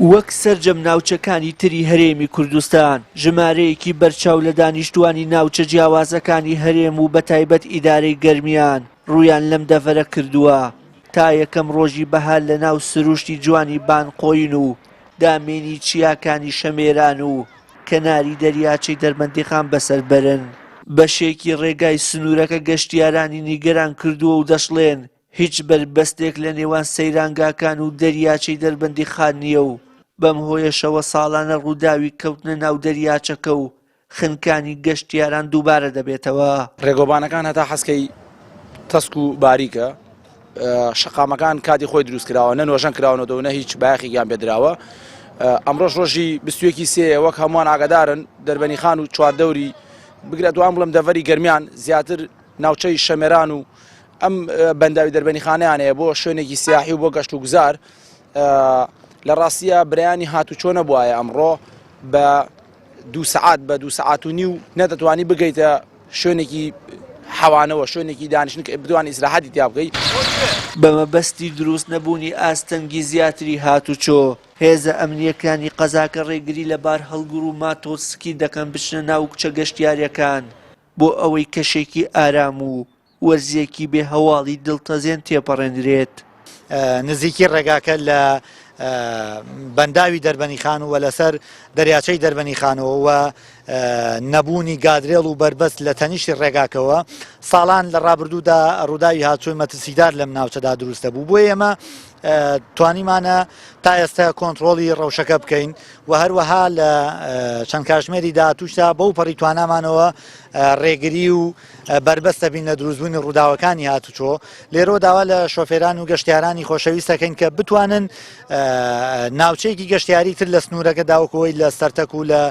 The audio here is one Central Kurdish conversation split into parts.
وەک سەرجەم ناوچەکانی تری هەرێمی کوردستان، ژمارەیەکی بەرچاو لە دانیشتووانی ناوچە جیاوازەکانی هەرێم و بەتایبەت ئیدارەی گەرمیان ڕوویان لەم دەڤەرە کردووە تا یەکەم ڕۆژی بەهار لەناو سروشتی جوانی بانقۆین و دامێنی چیاکانی شەمێران و کەناری دەریاچەی دەربەندیخان بەسەر بەرن. بەشێکی ڕێگای سنوورەکە گەشتیارانی نیگەران کردووە و دەشڵێن، هیچ بەربەستێک لە نێوان سەیرانگاکان و دەریاچەی دەربەندیخان نییە و بەم هۆیەشەوە ساڵانە ڕووداوی کەوتنە ناو دەریاچەکە و خنکانی گەشتیاران دووبارە دەبێتەوە. ڕێگەوبانەکان هەتا حەسکەی تەسک و باریکە، شەقامەکان کاتی خۆی دروست کراوە، نە نۆژەن کراونەتەوە نە هیچ بایەخێکیان پێدراوە. ئەمڕۆش ڕۆژی 21 سێیە وەک هەمووان ئاگادارن دەربەنیخان و چواردەوری بگرە دوام بڵێم دەڤەری گەرمیان زیاتر ناوچەی شەمێران و ئەم بەنداوی دەربەنیخانەیان هەیە بۆ شوێنێکی سیاحی و بۆ گەشت و گوزار لە ڕاستیە برایانی هاتوچۆ نەبوایە ئەمڕۆ بە دوو سەعات بە دوو سەعات و نیو نەدەتوانی بگەیتە شوێنێکی حەوانەوە شوێنێکی دانیشتن کە بتوانی ئیسراحەتی تیا بکەی. بە مەبەستی دروست نەبوونی ئاستەنگی زیاتری هاتوچۆ، هێزە ئەمنییەکانی قەزاکە ڕێگری لە بارهەڵگر و ماتۆڕسکیل دەکەن بچنە ناو کچە گەشتیارییەکان بۆ ئەوەی کەشێکی ئارام و وەرزێکی بێ هەواڵی دڵتەزێن تێپەڕێنرێت. نزیکی ڕێگاکە لە بەنداوی دەربەنیخان و لەسەر دەریاچەی دەربەنیخانەوە و نەبوونی گادرێڵ و بەربەست لە تەنیشتی ڕێگاکەوە ساڵان لە ڕابردوودا ڕووداوی هاتووی مەترسیدار لەم ناوچەدا دروستە بوو بۆ ئێمە توانیمانە تا ئێستا کۆنتترۆلی ڕەوشەکە بکەین و هەروەها لە چەند کاژمێری داهاتووشدا بەو پەڕی توانامانەوە ڕێگری و بەربەست دەبین لە دروستبوونی ڕووداوەکانی هاتوچۆ لێرەوە داوا لە شۆفێران و گەشتیارانی خۆشەویست دەکەین کە بتوانن ناوچەیەکی گەشتیاری تر لە سنوورەکە داوکەوەی لە سەرتەک و لە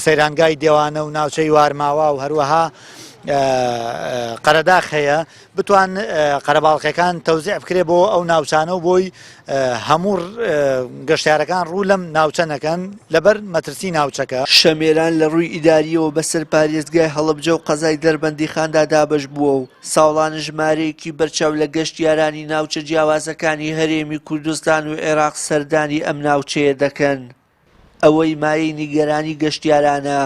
سەیرانگای دێوانە و ناوچەی وارماوا و هەروەها قەرەداخ هەیە بتوان قەرەباڵخەکان تەوزیع بکرێ بۆ ئەو ناوچانە و بۆی هەموو گەشتیارەکان ڕوو لەم ناوچە نەکەن لەبەر مەترسی ناوچەکە. شەمێران لە ڕووی ئیدارییەوە بەسەر پارێزگای هەڵەبجە و قەزای دەربەندیخاندا دابەش بووە و ساڵانە ژمارەیەکی بەرچاو لە گەشتیارانی ناوچە جیاوازەکانی هەرێمی کوردستان و عێراق سەردانی ئەم ناوچەیە دەکەن. ئەوەی مایەی نیگەرانی گەشتیارانە،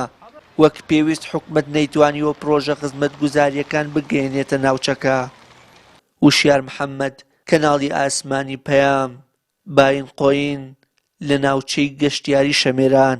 وەک پێویست حکومەت نەیتوانیوە پڕۆژە خزمەتگوزارییەکان بگەیەنێتە ناوچەکە. وشیار محەمەد، کەناڵی ئاسمانی پەیام، باین قۆین، لە ناوچەی گەشتیاری شەمێران.